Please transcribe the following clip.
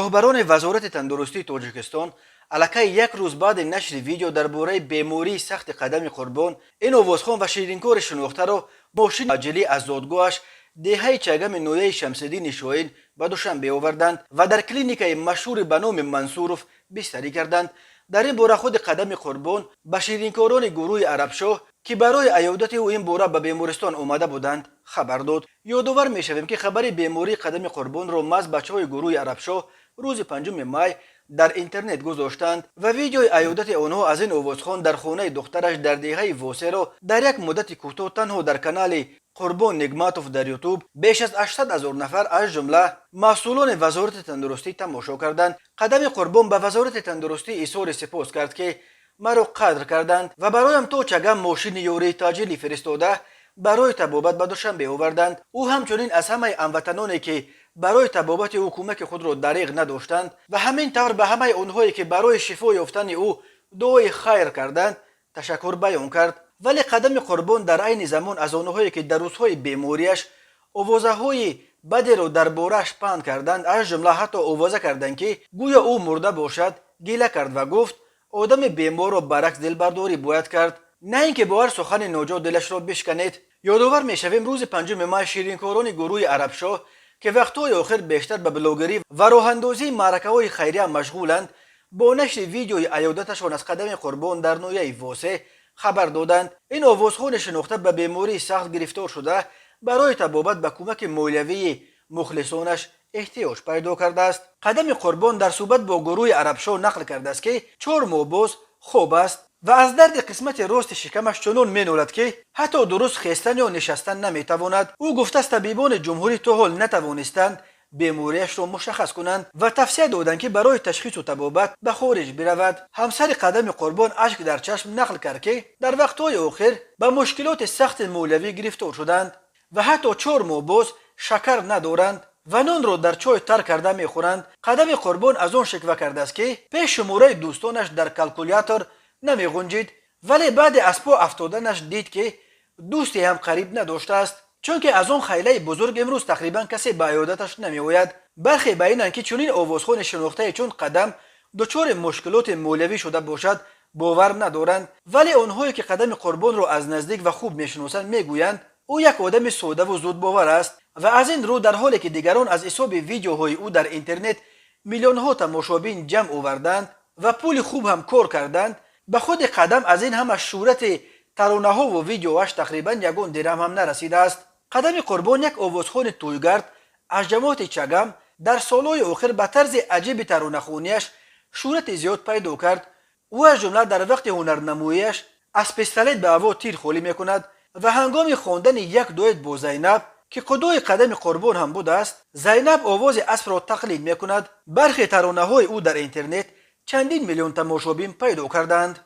Роҳбарони Вазорати тандурустии Тоҷикистон аллакай як рӯз баъди нашри видео дар бораи бемории сахти Қадами Қурбон, ин овозхон ва ширинкори шинохтаро мошини таъҷилӣ аз зодгоҳаш, деҳаи Чагами ноҳияи Шамсиддини Шоҳин, ба Душанбе оварданд ва дар клиникаи машҳури ба номи Мансуров бистарӣ карданд. Дар ин бора худи Қадами Қурбон ба ширинкорони гурӯҳи Арабшоҳ, ки барои аёдати ӯ ин бора ба бемористон омада буданд, хабар дод. Ёдовар мешавем, ки хабари бемории Қадами Қурбонро маҳз бачаҳои гурӯҳи Арабшоҳ рӯзи 5 май дар интернет гузоштанд ва видеои аёдати онҳо аз ин овозхон дар хонаи духтараш дар деҳаи Восеро дар як муддати кӯтоҳ танҳо дар канали Қурбон Нигматов дар Ютуб беш аз 800 ҳазор нафар, аз ҷумла масъулони Вазорати тандурустӣ, тамошо карданд. Қадами Қурбон ба Вазорати тандурустӣ изҳори сипос кард, ки маро қадр карданд ва бароям то Чагам мошини ёрии таъҷилӣ фиристода, барои табобат ба Душанбе оварданд. Ӯ ҳамчунин аз ҳамаи ҳамватаноне, ки барои табобати ӯ кӯмаки худро дариғ надоштанд, ва ҳамин тавр ба ҳамаи онҳое, ки барои шифо ёфтани ӯ дуои хайр карданд, ташаккур баён кард. Вале Қадами Қурбон дар айни замон аз онҳое, ки дар рӯзҳои бемориаш овозаҳои бадеро дар борааш паҳн карданд, аз ҷумла ҳатто овоза карданд, ки гӯё ӯ мурда бошад, гила кард ва гуфт, одами беморро баръакс дилбардорӣ бояд кард, на ин ки бо ҳар сухани ноҷо дилашро бишканед. Ёдовар мешавем, рӯзи 5 май ширинкорони гурӯҳи Арабшоҳ, ки вақтҳои охир бештар ба блогерӣ ва роҳандозии маъракаҳои хайрия машғуланд, бо нашри видеои аёдаташон аз Қадами Қурбон дар ноҳияи Восе хабар доданд, ин овозхони шинохта ба бемории сахт гирифтор шуда, барои табобат ба кӯмаки молиявии мухлисонаш эҳтиёҷ пайдо кардааст. Қадами Қурбон дар суҳбат бо гурӯҳи Арабшоҳ нақл кардааст, ки 4 моҳ боз хоб аст ва аз дарди қисмати рости шикамаш чунон менолад, ки ҳатто дуруст хестан ё нишастан наметавонад. Ӯ гуфтааст, табибони ҷумҳурӣ то ҳол натавонистанд бемориашро мушаххас кунанд ва тавсия доданд, ки барои ташхису табобат ба хориҷ биравад. Ҳамсари Қадами Қурбон ашк дар чашм нақл кард, ки дар вақтҳои охир ба мушкилоти сахти молиявӣ гирифтор шуданд ва ҳатто 4 моҳ боз шакар надоранд ва нонро дар чой тар карда мехӯранд. Қадами Қурбон аз он шиква кардааст, ки пеш шумораи дӯстонаш дар калкулятор намеғунҷид, вале баъде аз по афтоданаш дид, ки дӯсте ҳам қариб надоштааст, чунки аз он хайлаи бузург имрӯз тақрибан касе ба аёдаташ намеояд. Бархе ба инанд, ки чунин овозхони шинохтае чун Қадам дучори мушкилоти молиявӣ шуда бошад, бовар надоранд. Вале онҳое, ки Қадами Қурбонро аз наздик ва хуб мешиносанд, мегӯянд, ӯ як одами содаву зудбовар аст ва аз ин рӯ, дар ҳоле ки дигарон аз ҳисоби видеоҳои ӯ дар интернет миллионҳо тамошобин ҷамъ оварданд ва пули хуб ҳам кор карданд, ба худи Қадам аз ин ҳама шӯҳрати таронаҳову видеоаш тақрибан ягон дирам ҳам нарасидааст. Қадами Қурбон, як овозхони тӯйгард аз ҷамоати Чагам, дар солҳои охир ба тарзи аҷиби таронахонияш шӯҳрати зиёд пайдо кард. Ӯ аз ҷумла дар вақти ҳунарнамоияш аз пистолет ба ҳаво тир холӣ мекунад ва ҳангоми хондани як дуэт бо Зайнаб, ки қудои Қадами Қурбон ҳам будааст, Зайнаб овози аспро тақлид мекунад. Бархе таронаҳои ӯ дар интернет чандин миллион тамошобин пайдо кардаанд.